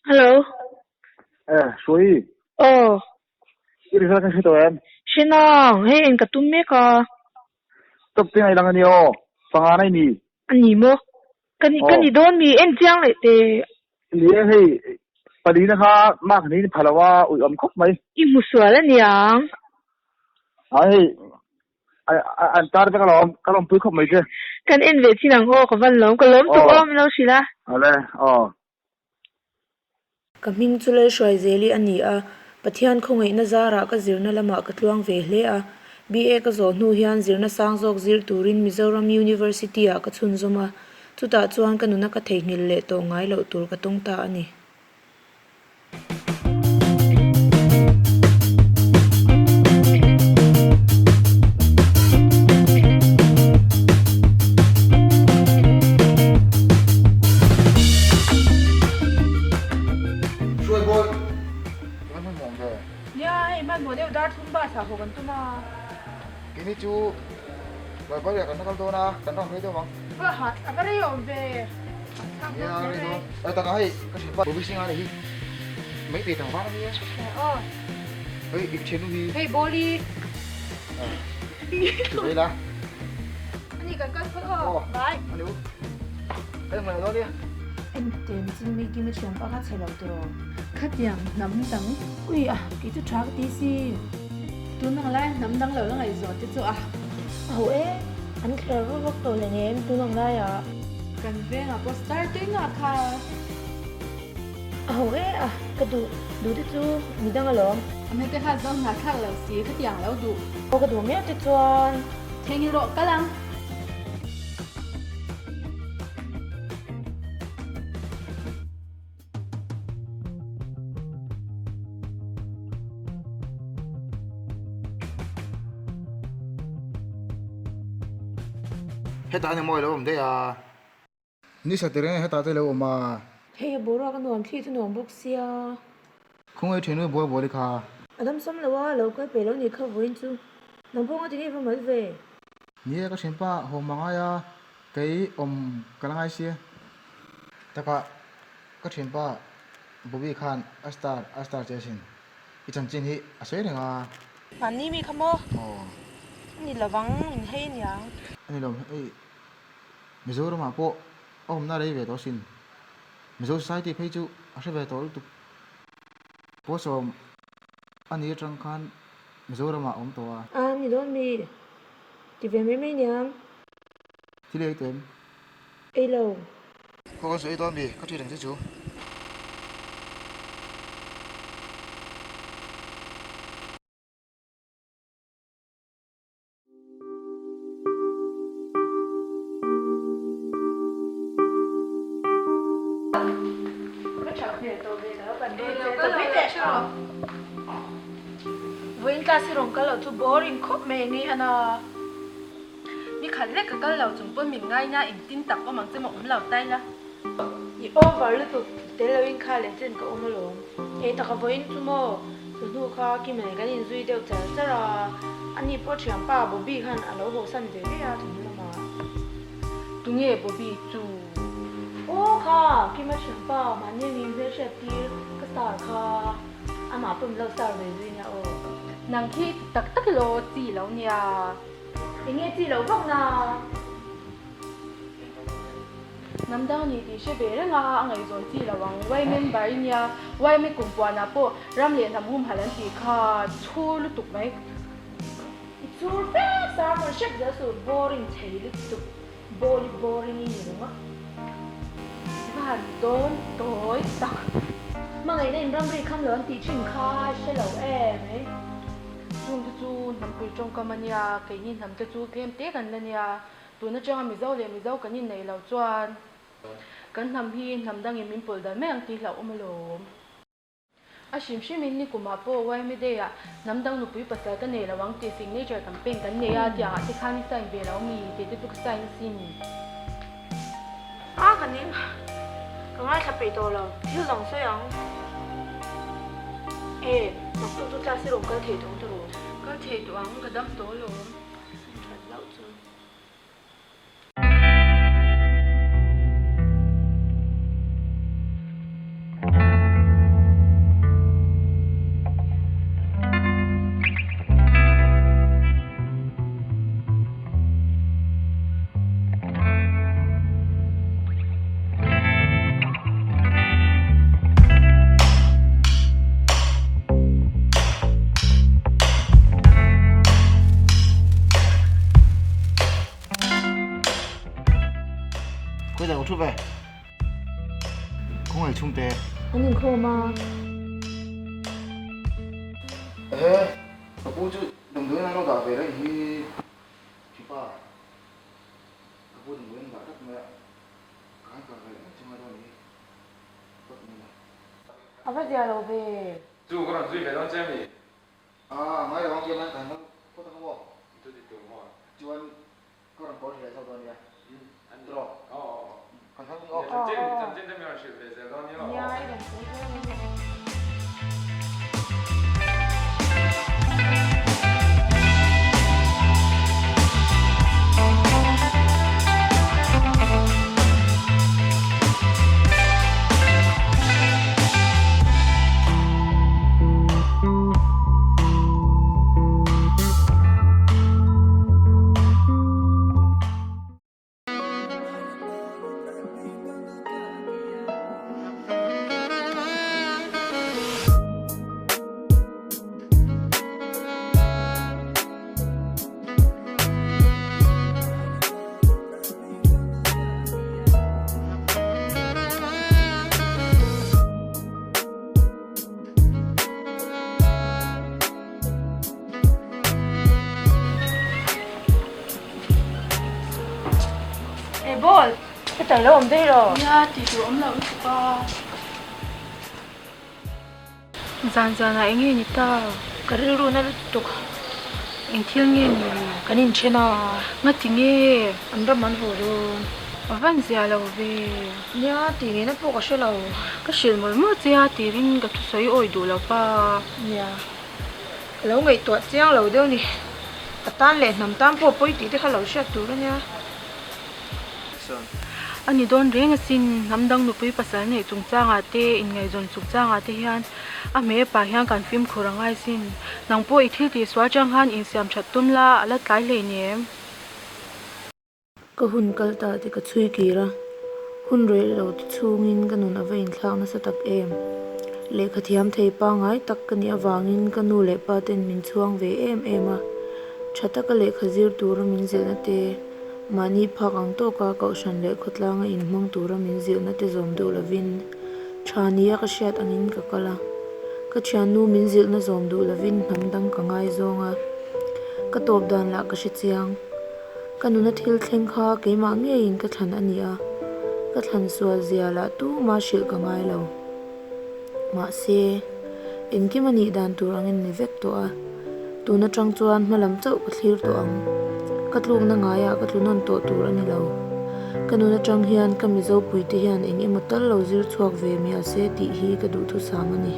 Hello. Eh, Hruai. Aw. I result kan hre tawh em? Hre nang, hei eng ka tum mek a. Top te ngai lang a ni aw, panga na i ni. A ni maw? Ka ni, ka ni dawn mi, en chiang leh teh. Ni e, hei palina kha mark hnih in pha lo a, uih awm khawp mai. I hmu sual a niang. A hei, an tar vek alawm, ka lawmpui khawp mai che. Kan en ve chin ang aw, ka van lawm, ka lawm tuk aw min lo hrilh a. Awle, aw. Ka hming chu Lalhruaizeli a ni a, Pathian khawngaihna zarah ka zirna lamah ka tluang ve hle a. BA ka zawh hnu hian zirna sang zawk zir turin Mizoram University-ah ka chhunzawm a, chutah chuan ka nuna ka theihnghilh leh tawh ngai loh tur ka tawng ta a ni. Hruai bawi kan hman hmuh ang ve. Nia, hei hmanhmawh deuh dar thum bus ah haw kan tum a. Keini chu Barbary ah kan la kal dawn a, kan rawn rei deuh ang. Va hat, a va rei awm ve. Nia, rei dawn. Ai takah hei ka hrilh pa Bobby Singh a nih hi. Mai thei tlangval a nia. Aw. Hei i thiannu hi. Hei Bawli. Chu vei la. Ani kan kal phawt aw. Bye. Ani u. Hei hmai lo nia. Engte mi chin mi kim a thiam pa kha chhe lo tiraw. Khatiang hnam dang. Ui a, kei chu tha ka ti si. Tun ang lai hnam dang lo la ngaihzawn te chu a. A ho e, an thler vak vak tawh leh nem tun ang laiah. Kan vengah pawh star tui ngah kha. A ho e a, ka duh duh te chu midang alawm. A hmel te kha zo hna thlak lo si, khatiang lo duh. Aw ka duh miau te chuan. Thengil rawh kal ang. Hetah ani maw i lo awm daih a. Ni sa tir nge hetah te lo awm a. Hei a boruak a nuam thli chu nuam bawk sia. Khawngaih thin u buai buai kha. A dam sam lo a, lo kal pe lo ni kha vawiin chu. Nang pawh nga tinge va mal ve. Ni e ka thianpa haw ma ngai a, kei awm ka la ngai sia. Takah ka thianpa Bobby khan a star a star che asin. I chanchin hi a sawi reng a. Mahni mi kha maw? Aw. A ni lovang inhei aniang. A ni lo hei. Mizoramah pawh a awmna rei ve tawh asin. Mizo Society phei chu a hre ve tawh lutuk. Pawsawm a ni atang khan Mizoramah a awm tawh a. A ni dawn mi? Ti ve mai mai niang. Thil ei tawh em? Ei lo. Khaw kan sawi dawn mi? Ka ṭhi reng che chu. Vawiin class hi rawn kal loh chu boring khawp mai eng nge hian a. Ni khat lek ka kal lo chung pawn min ngaina engtin tak awm ang che maw awm lo tai la. I over lutuk tel loin kha leh chen ka awm alawm. Ei taka vawiin chu maw chawhnu kha Kimene kan inzui deuh char char a, ani pawh thianpa Bobby khan a lo hawsan ve ve a thawmhnaw lamah. Tunge Bobby chu? Aw kha Kima thianpa mahni a min hmelhriat tir ka star kha amah pawh min lo star ve zui nia aw. Nang khi tak tak ilo chi lo nia. Enge chi loh vak na? Hnam dang ni tih hre ve reng a, a ngaihzawn chi lo ang. Yma member i nia, yma kum puanah pawh ram leh hnam humhalh an tih kha chhur lutuk mai. I chhur fe sermon hrep zel suh boring thei lutuk ball i boring i ni reng a. I va han dawn tawi tak. Hmangaihna in ramri kham lo an tih thin kha i hre lo em mai. Chung te chu hnampui tawngkam a nia, keini hnam te chu tlem te kan la nia. Tun atanga Mizo leh Mizo kan inneih loh chuan kan hnam hi hnam dangin min pawlh dan mai ang tih hlauhawm alawm. A hrim hrimin nikumah pawh YMA Day ah hnam dang nupui pasal ka nei lo ang tih signature campaign kan nei a, tiangah te khan i sign ve lo mi tih te chu ka sign asin. A ka ning, ka ngaithla peih tawh lo, thil dang sawi ang. E, naktuk chu class i rawn kal thei tawh ang tiraw? Kal thei tawh ang, ka dam tawh alawm. That loh chu. Khawngaih chhungte. An inkhawm a. Ehe, ka pu chu damdawiin an lo dah ve reng hi thipa. Ka pu damdawiin an dah tlat mai a, ka han kal ve leh mai chu ngai dawn a ni hi. Phawt mai la. A va zia lo ve. Chu ka rawn zui ve dawn che mi? A, a ngai lo ang chuan an kan kal phawt ang maw? Chu ti tur maw? Chuan ka rawn call hle zawk dawn nia. An Tiraw? Aw aw aw. Kan kal ang aw. Chanchin chanchin te min rawn hrilh ve zel dawn nia aw. Nia i rawn sawi zel ang aw. E ball, hetah ilo awm daih lo. Nia, tih tur awm loh lutuk a. Zan zanah eng nge ni ta? Ka rilru na lutuk. Eng thil nge ni? Kan inthen a. Ngati nge? An ram an haw dawn. A van zia lo ve. Nia, tih ngeina pawh ka hre lo. Ka hrilh mawlh mawlh che a tirin ka thusawi awi duh lo pa. Nia, ka lo ngaihtuah chiang lo deuh ni. Ka tan leh hnam tan pawh pawi tih te kha lo hriat tur a nia. A ni dawn reng asin, hnam dang nupui pasal neih chungchangah te, inngaihzawn chungchangah te hian a hmeh pah hian kan fimkhur a ngai sin. Nang pawh i thil tihsual chang khan insiam that tum la, a la tlai hleinem. Ka hun kal ta te ka chhui kir a, hun reh lo te chhungin ka nun a va inthlak nasa tak em. Lehkha thiam thei pangngai tak ka nih avangin ka nu leh pa ten min chhuang ve em em a, tha taka lehkha zir tura min zilhna te, Mahni phak ang tawka kohhran leh khawtlanga inhmang tura min zilhna te zawm duh lovin tha nia ka hriat angin ka kal a. Ka thiannu min zilhna zawm duh lovin hnam dang ka ngaizawng a, ka tawp dan lah ka hre chiang. Ka nuna thil thleng kha keimah ngeiin ka thlan a ni a, ka thlan sual zia lah tumah hrilh ka ngai lo. Mahse, engkim a nih dan tur angin ni vek tawh a, tun atang chuan hma lam chauh ka thlir tawh ang. Ka tlukna ngaiah ka tlu nawn tawh tur a ni lo. Ka nun atang hian ka Mizo puite hian eng emaw tal lo zir chhuak ve mial se tih hi ka duhthusam a ni.